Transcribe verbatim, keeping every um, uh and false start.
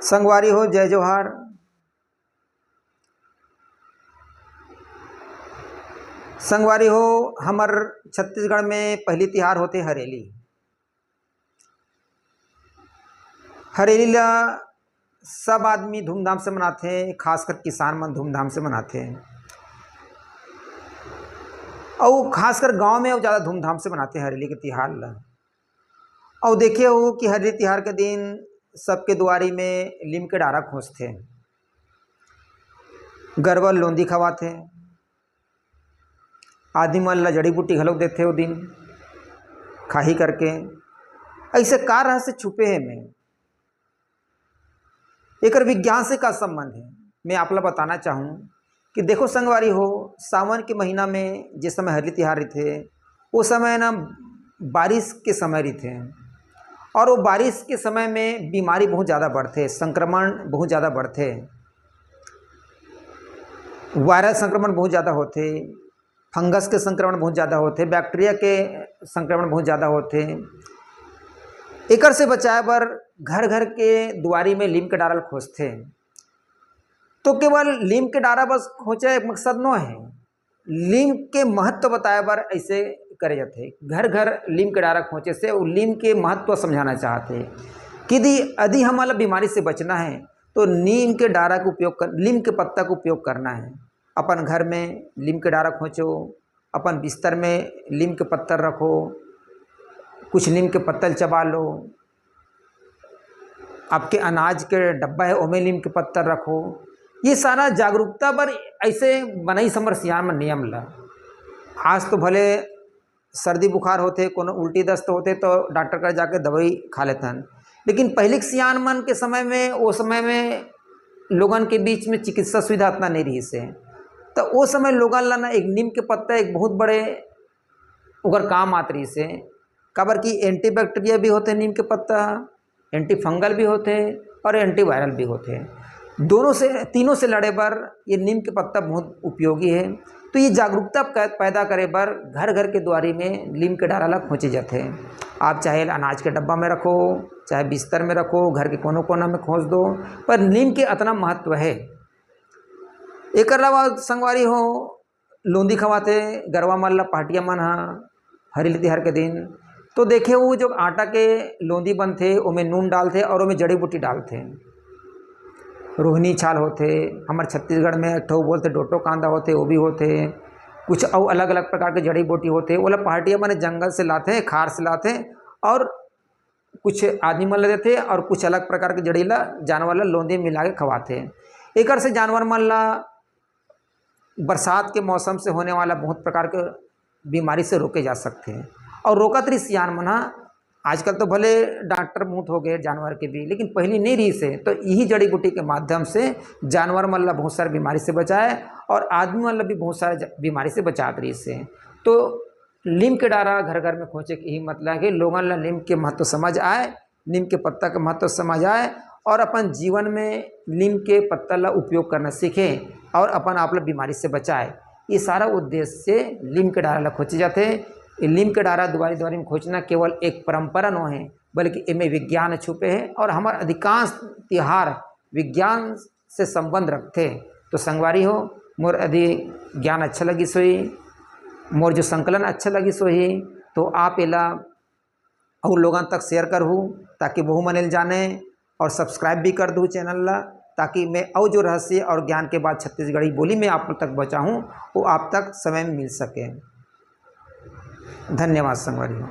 संगवारी हो, जय जोहार। संगवारी हो, हमर छत्तीसगढ़ में पहली तिहार होथे हरेली। हरेली ला सब आदमी धूमधाम से मनाथे, खासकर किसान मन धूमधाम से मनाथे। अउ खासकर गांव में अउ ज़्यादा धूमधाम से मनाथे हरेली के तिहार ला। अउ देखे हो कि हरेली तिहार के दिन सबके दुआरी में लीम के डारा खोंचथे, गरवा लोंदी खवाथे, आदमी मन ला जड़ी बूटी घलोक देथे ओ दिन खाही करके। ऐसे का रहस्य छुपे हे में? एकर विज्ञान से का संबंध है, मैं आप ला बताना चाहूँ कि देखो संगवारी हो, सावन के महीना में जिस समय हरेली तिहार रहिथे, वो समय ना बारिश के समय रहिथे, और वो बारिश के समय में बीमारी बहुत ज़्यादा बढ़थे, संक्रमण बहुत ज़्यादा बढ़थे, वायरल संक्रमण बहुत ज़्यादा होथे, फंगस के संक्रमण बहुत ज़्यादा होथे, बैक्टीरिया के संक्रमण बहुत ज़्यादा होथे। एकर से बचाए बर घर घर के दुआरी में लीम के डारा ल खोंचथे। तो केवल लीम के डारा बस खोंचे एक मकसद नो है, लीम के महत्व बताए बर ऐसे करे जाथे। घर घर लीम के डारा खोंचे से वो लीम के महत्व समझाना चाहथे कि यदि, यदि हमन ला बीमारी से बचना है तो नीम के डारा के उपयोग कर, लीम के पत्ता के उपयोग करना है। अपन घर में लीम के डारा खोंचो, अपन बिस्तर में लीम के पत्ता रखो, कुछ नीम के पत्ता चबा लो, आपके अनाज के डब्बा है ओमे नीम के पत्ता रखो। ये सारा जागरूकता बर ऐसे बनई समर सियान मन नियम ला। आज तो भले सर्दी बुखार होथे, कोनो उल्टी दस्त होथे तो डॉक्टर कर जाके दवाई खा लेथन, लेकिन पहले के सियान मन के समय में, वो समय में लोगन के बीच में चिकित्सा सुविधा इतना नहीं रहिस हे। तो वो समय लोगन ला ना एक नीम के पत्ता एक बहुत बड़े ओकर काम आत रहिस हे, काबर कि एंटीबैक्टीरिया भी होथे नीम के पत्ता, एंटीफंगल भी होथे और एंटीवायरल भी होथे। दोनों से, तीनों से लड़े बर ये नीम के पत्ता बहुत उपयोगी है। तो ये जागरूकता कै-, पैदा करे बर घर घर के दुआरी में नीम के डारा ला खोंचे जाथे। आप चाहे अनाज के डब्बा में रखो, चाहे बिस्तर में रखो, घर के कोनो कोना में खोंच दो, पर नीम के अतना महत्व है। एकर अलावा संगवारी हो, लोंदी खवाथे गरवा मन ला पहाटिया मन ह हरेली तिहार के दिन। तो देखे वो जो आटा के लोंदी बनथे, ओमे नून डालथे और ओमे जड़ी बूटी डालथे। रोहिणी छाल होथे, हमर छत्तीसगढ़ में एक ठो बोलथे डोटो कांदा होथे, वो भी होथे, कुछ अउ अलग अलग प्रकार के जड़ी बूटी होथे। ओला पहाटिया मन जंगल से लाथे, खार से लाथे और कुछ आदमी मन ला देथे और कुछ अलग प्रकार के जड़ी ला जानवर ला लोंदी मिला के खवाथे। एकर से जानवर मन ला बरसात के मौसम से होने वाला बहुत प्रकार के बीमारी से रोके जा सकथे। और रोकत रहिस सियान मन ह, आजकल तो भले डॉक्टर बहुत हो गए जानवर के भी, लेकिन पहली नहीं रहिस हे। तो यही जड़ी बूटी के माध्यम से जानवर मन ला बहुत सारी बीमारी से बचाए और आदमी मन ला भी बहुत सारे ज-, बीमारी से बचात रहिस हे। तो नीम के डारा घर घर में खोंचे के यही मतलब है कि लोगन ला नीम के महत्व समझ आए, नीम के पत्ता के महत्व समझ आए और अपन जीवन में नीम के पत्ता ला उपयोग करना सीखें और अपन आप ला बीमारी से बचाए। ये सारा उद्देश्य से नीम के डारा ला खोंचे जाथे। ये नीम के डारा दुआरी दुआरी में खोंचना केवल एक परंपरा नो है, बल्कि एमे विज्ञान छुपे है और हमर अधिकांश तिहार विज्ञान से संबंध रखथे। तो संगवारी हो, मोर यदि ज्ञान अच्छा लगिस होही, मोर जो संकलन अच्छा लगिस होही, तो आप एला अउ लोगन तक शेयर करहू, ताकि वहू मन ल जाने, और सब्सक्राइब भी कर दू चैनल ला, ताकि मैं अउ जो रहस्य और ज्ञान के बात छत्तीसगढ़ी बोली में आप लोग तक पहुँचाहूँ, वो आप तक समय में मिल सके। धन्यवाद संगवारी हो।